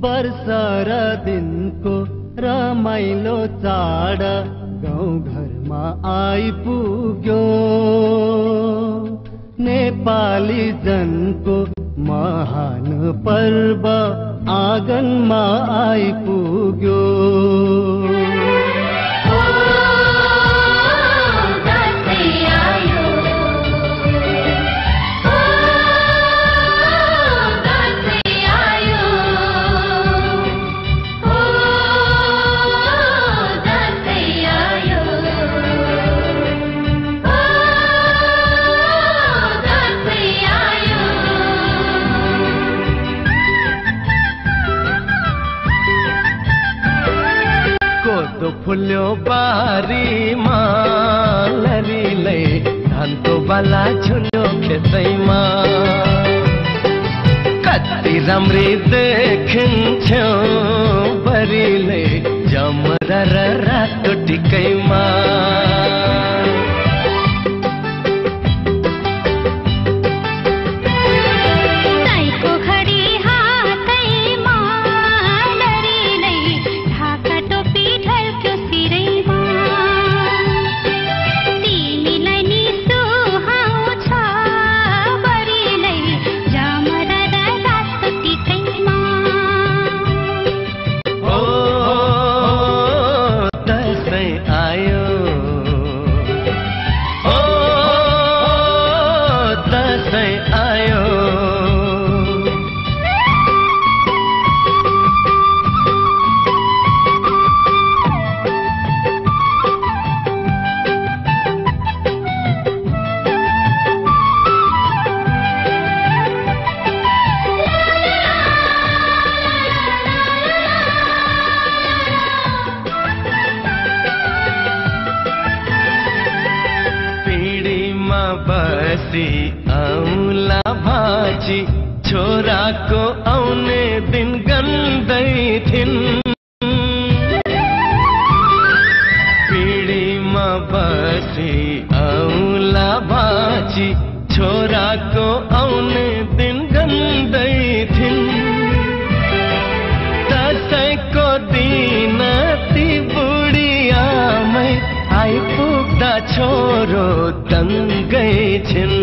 वर्षर दिनको रमाइलो चाड गाउँ घरमा आइपुग्यो, नेपाली जनको महान पर्व आँगनमा आइपुग्यो। फुल्यो बारीमा लरीले धानको बाला झुल्यो खेतैमा, कति राम्री देखिन्थ्यो बरीले जमरा र रातो टिकैमा। औला भाजी छोराको आउने दिन गन्दै थिन्, पिँढीमा बसी औला भाजी छोराको आउने दिन गन्दै थिन्। दसैँको दिन ती बुढी आमै आइपुग्दा छोरो दङ्गै छिन्।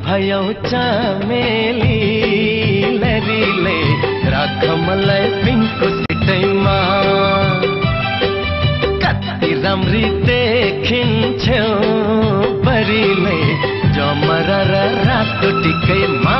भयो चमेली लरीले राख मलाई पिङको सिटैमा, कति राम्री देखिन्थ्यो बरीले जमरा र रातो टिकैमा।